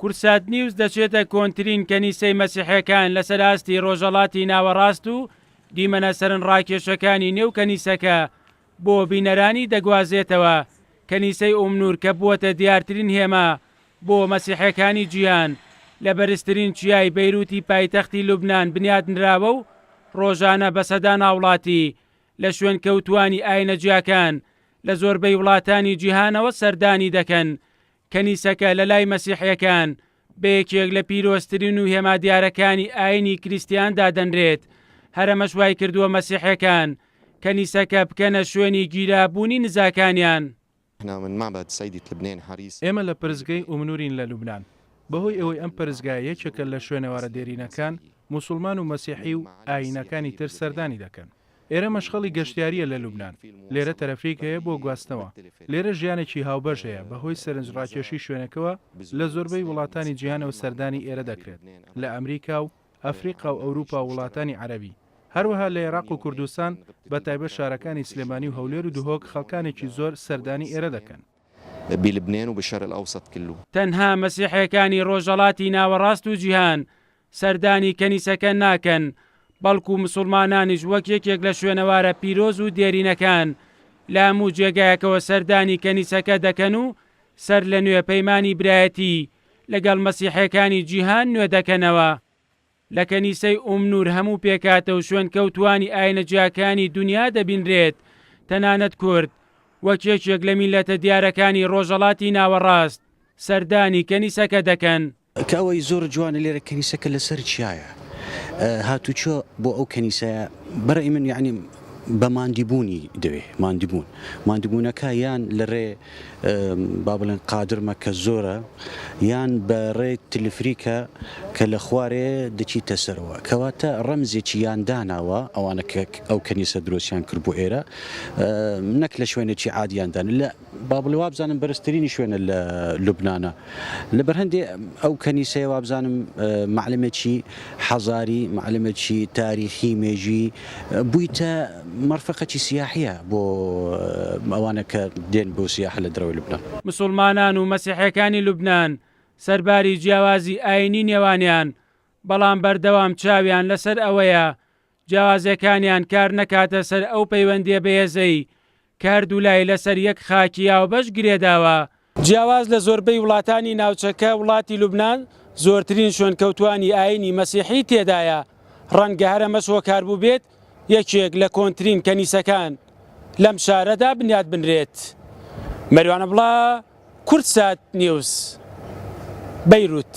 کوردسات نیوز دەچێتە کۆنترین کەنیسەی مەسیحیەکان لەسەر ئاستی ڕۆژهەڵاتی ناوەڕاست و دیمەنە سەرنڕاکێشەکانی نێو کەنیسەکە بۆ بینەرانی دەگوازێتەوە، کەنیسەی ئوم نور کە بووەتە دیارترین هێما بۆ مەسیحیەکانی جیهان، لە بەرزترین چیای بەیروتی پایتەختی لوبنان بنیاتنراوە و ڕۆژانە بە سەدان هاوڵاتی لە شوێنکەوتووانی ئاینە جیاکان لە زۆربەی وڵاتانی جیهانەوە سەردانی دەکەن، کەنیسەکە لە لای مەسیحیەکان بە یەکێک لە پیرۆزترین و هێما دیارەکانی ئاینی کریستیان دادەنرێت، هەر ئەمەش وایکردووە مەسیحیەکان کەنیسەکە بکەنە شوێنی گیرابوونی نزاکانیان. ئێمە لە پەرستگای ئومنورین لە لوبنان. بەهۆی ئەوەی ئەم پەرستگایە یەکێکە لە شوێنەوارە دێرینەکان، موسوڵمان و مەسیحی و ئایینەکانی تر سەردانی دەکەن. ئێرە مەشخەڵی گەشتیارییە لە لوبنان. لێرە تەلەفریک هەیە بۆ گواستنەوە. لێرە ژیانێکی هاوبەش هەیە، بەهۆی سەرنجڕاکێشی شوێنەکەوە لە زۆربەی وڵاتانی جیهانەوە سەردانی ئێرە دەکرێت، لە ئەمریکا و ئەفریقا و ئەوروپا و وڵاتانی عەرەبی. هەروەها لە ئێراق و کوردستان، بەتایبەت شارەکانی سلێمانی و هەولێر و دهۆک خەڵکانێکی زۆر سەردانی ئێرە دەکەن. بلبنان وبالشرق الاوسط كله. تەنها مەسیحیەکانی ڕۆژهەڵاتی ناوەڕاست و جیهان سەردانی کەنیسەکە ناکەن، بەڵکو مسوڵمانانیش وەک یەکێک لە شوێنەوارە پیرۆز و دێرینەکان لە هەموو جێگایەکەوە سەردانی کەنیسەکە دەکەن و سەر لە نوێ پەیمانی برایەتی لەگەڵ مەسیحیەکانی جیهان نوێ دەکەنەوە. لە کەنیسەی ئوم نور هەموو پێکهاتە و شوێنکەوتووانی ئاینە جیاکانی دونیا دەبینرێت، تەنانەت کورد وەک یەکێک لە میللەتە دیارەکانی ڕۆژهەڵاتی ناوەڕاست سەردانی کەنیسەکە دەکەن. کە ئەوەی زۆر جوانە لێرە کەنیسەکە لەسەر چیایە هاتوچۆ بۆ ئەو کەنیسەیە بەرەی من یعنی بە ماندیبوونی دەوێ ماندیبوون ماندیبوونەکە یان لە ڕێ با بڵێن قادرمە کە زۆرە یان بە ڕێ تلفریکە کە لە خوارێ دەچیتە سەرەوە کەواتە ڕەمزێکی یان داناوە ئەوانە کە ئەو کەنیسە درۆستیان کرد بۆ ئێرە نەک لە شوێنێکی عادیان دانە لە با بڵێ وابزانم بەرزترینی شوێنە لە لوبنانە لەبەر هەندێ ئەو کەنیسەیە وابزانم مەعلەمێکی حەزاری مەعلەمێکی تاریخی مێژووی بوویتە مەرفەقێکی سیاحیە بۆ ئەوانە کە دێن بۆ سیاحە لە دەرەوەی لوبنان. مسوڵمانان و مەسیحیەکانی لوبنان سەرباری جیاوازی ئاینی نێوانیان، بەڵام بەردەوام چاویان لەسەر ئەوەیە جیاوازیەکانیان کار نەکاتە سەر ئەو پەیوەندیە بەهێزەی کە هەردوولای لەسەر یەک خاکی هاوبەش گرێداوە. جیاواز لە زۆربەی وڵاتانی ناوچەکە، وڵاتی لوبنان زۆرترین شوێنکەوتووانی ئایینی مەسیحی تێدایە، ڕەنگە هەر ئەمەش هۆکار بووبێت یەکێک لە کۆنترین کەنیسەکان لەم شارەدا بنیات بنرێت. مەریوان عەبدوڵا، کوردسات نیوز، بەیروت.